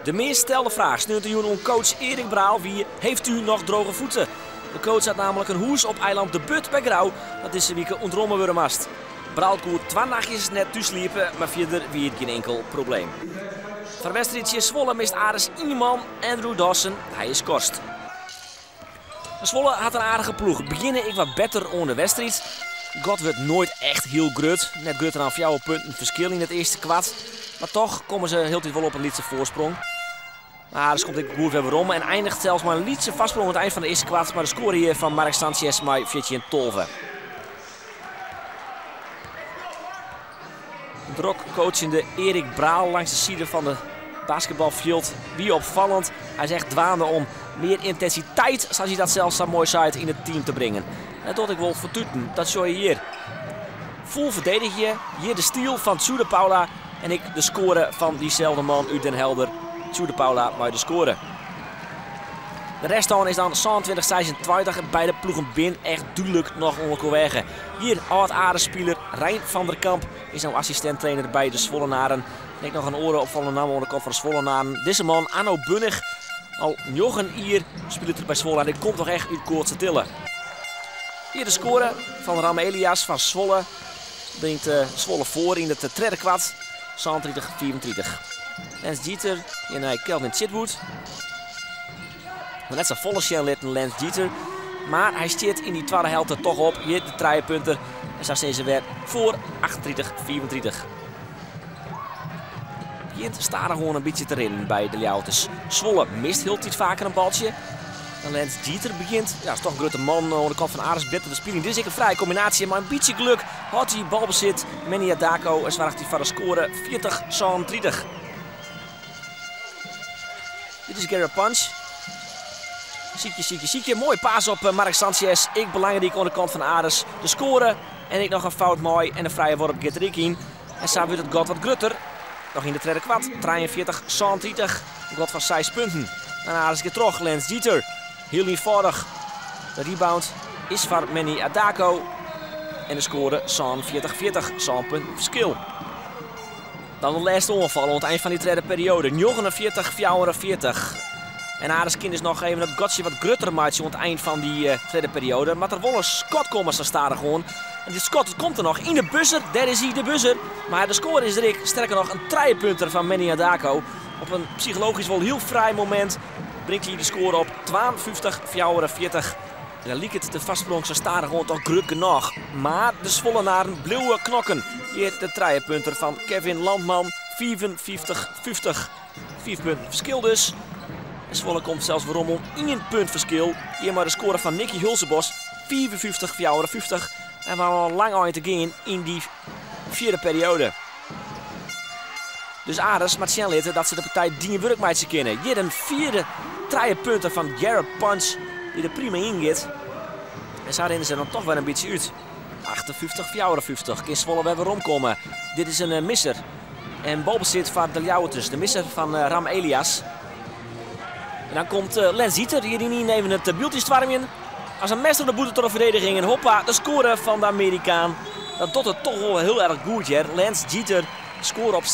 De meast stelde fraach sneontejûn oan coach Erik Braal wie, Heeft u nog droge voeten? De coach hat namelijk in hûs op eilân De Burd by Grou dat dizze wike ûntromme wurde moast. Braal koe twa nachtjes net thús sliepe, mar fierder wie it gjin inkel probleem. Foar de wedstriid tsjin Zwolle mist Aris ien man, Andrew Dawson. Hy is skorst. Zwolle hat in aardige ploech. Begjinne ek wat better oan de wedstriid. Gat wurdt noait echt hiel grut. Net grutter dan fjouwer punten ferskil yn it earste kwart. Mar toch komme se hieltyd wol op in lytse foarsprong. Mar Aris komt ek goed wer werom en einiget sels mei in lytse foarsprong oan it ein fan de earste kwart mei de skoare hjir fan Mark Sanchez mei 14-12. Drok coachende Erik Braal langs de side fan de basketbalfjild wie opfallend. Hy is echt dwaande om mear yntensiteit, sa as hy dat sels sa moai seit, yn it team te bringen. En dat docht ek wol fertuten, dat sjogge je hjir. Fûl ferdedigje, hjir de steal fan Tjoe de Paula en ek de skoare fan dyselde man út Den Helder, Tjoe de Paula mei de skoare. De reststân is dan 27-26 en beide ploegen bin echt dúdlik noch oan elkoar weage. Hjir âld Aris-spiler Rein van der Kamp is no assistint-trainer by de Zwollenaren. En ek noch in oare opfallende namme oan de kant fan de Zwollenaren. Dizze man, Anno Bunnig, al njoggen jier spilet er by Zwolle en hy komt toch echt út Koatstertille. Hjir de skoare fan Ram Elias fan Zwolle bringt Zwolle foar yn it tredde kwart, 37-35. Lance Jeter hjir nei Kelvin Chitwood. Noch net sa folle sjen litten Lance Jeter, mar hy stiet yn dy twadde helte toch op. Hjir de trijepunter en sa stean se wer foar 38-35. Begjint stadichoan in bytsje te rinnen by de Ljouwerters. Zwolle mist hieltyd faker in baltsje. En Lance Jeter begjint, ja, is toch in grutte man oan de kant fan Aris better te spyljen. Dit is ek in frije kombinaasje, mei in bytsje geluk hâldt hy balbesit. Manny Adako en soarget hy foar de skoare 40-37. Dit is Garrett Punch. Sykje, sykje, sykje. Moaie pass op Mark Sanchez. Ek belangryk oan de kant fan Aris. De skoare en ek noch in fout mei en in frije worp giet der ek yn. En sa wurdt it gat wat grutter. Noch yn de tredde kwart. 43-37. In gat fan seis punten. En Aris giet troch. Lance Jeter. Hiel ienfâldich. De rebound is foar Manny Adako. En de skoare 47-40. Sân punten ferskil. Dan de lêste oanfal oan it ein fan dy tredde perioade. 49-44. En Aris kin dus noch even it gatsje wat grutter meitsje oan it ein fan dy tredde perioade. Moat der wol in skot komme sa stadichoan. En dit skot komt der noch yn de buzzer. Dêr is hy, de buzzer. Mar de skoare is der ek. Sterker noch, in trijepunter fan Manny Adako. Op in psychologysk wol hiel fraai momint bringt hy de skoare op 52-44. En dan liket de foarsprong sa stadichoan toch grut genôch. Mar de Zwollenaren bliuwe knokken. Hjir de trijepunter fan Kevin Landman, 55-50. Fiif punten ferskil dus. En Zwolle komt sels werom om ien punt ferskil. Hjir mei de skoare fan Nicky Hulsebos, 55-54. En we hawwe al lang ein te gean yn dy fjirde perioade. Dus Aris moat sjen litte dat se de partij dien wurk meitsje kinne. Hjir in fjirde trijepunter fan Garrett Punch dy't der prima yn giet. En sa rinne se dan toch wer in bytsje út. 58-54 kin Zwolle wer weromkomme. Dit is in misser. En balbesit foar de Ljouwerters. De misser fan Ram Elias. En dan komt Lance Jeter hjir yn even it byld stoarmjen. As in mes troch de bûter troch de ferdediging. En hoppa, de skoare fan de Amerikaan. Dat docht it toch wol hiel erg goed hear. Lance Jeter skoare op 60-54.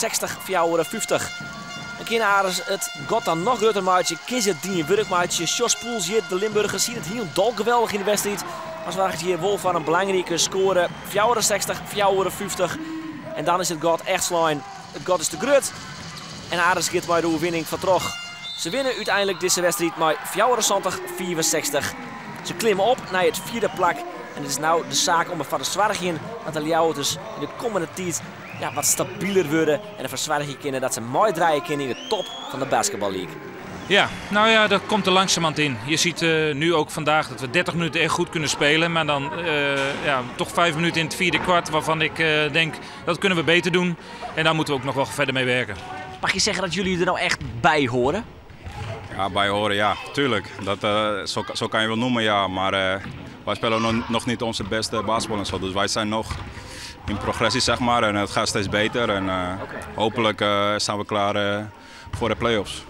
Dan kin Aris it gat dan noch grutter meitsje. Kin se it dien wurk meitsje. Sjors Poels hjir, de Limburger, siet it hielendal geweldich yn de wedstriid. Mar soarget hjir wol foar in belangrike skoare. 64-54. En dan is it gat echt slein. It gat is te grut. En Aris giet mei de oerwinning fan troch. Se winne úteinlik dizze wedstriid mei 74-65. Se klimme op nei it fjirde plak. En it is no de saak om derfoar te soargjen dat de Ljouwerters yn de kommende tiid ja, wat stabiler wurde en derfoar soargje kinne dat se meidraaie kinne yn de top fan de Basketball League. Ja, nou ja, dat komt er langzamerhand in. Je ziet nu ook vandaag dat we 30 minuten echt goed kunnen spelen. Maar dan ja, toch 5 minuten in het vierde kwart waarvan ik denk dat kunnen we beter doen. En daar moeten we ook nog wel verder mee werken. Mag je zeggen dat jullie er nou echt bij horen? Ja, bij horen, ja, tuurlijk. Dat, zo kan je wel noemen, ja. Maar wij spelen nog niet onze beste basketbal en zo. Dus wij zijn nog in progressie, zeg maar. En het gaat steeds beter. En hopelijk staan we klaar voor de play-offs.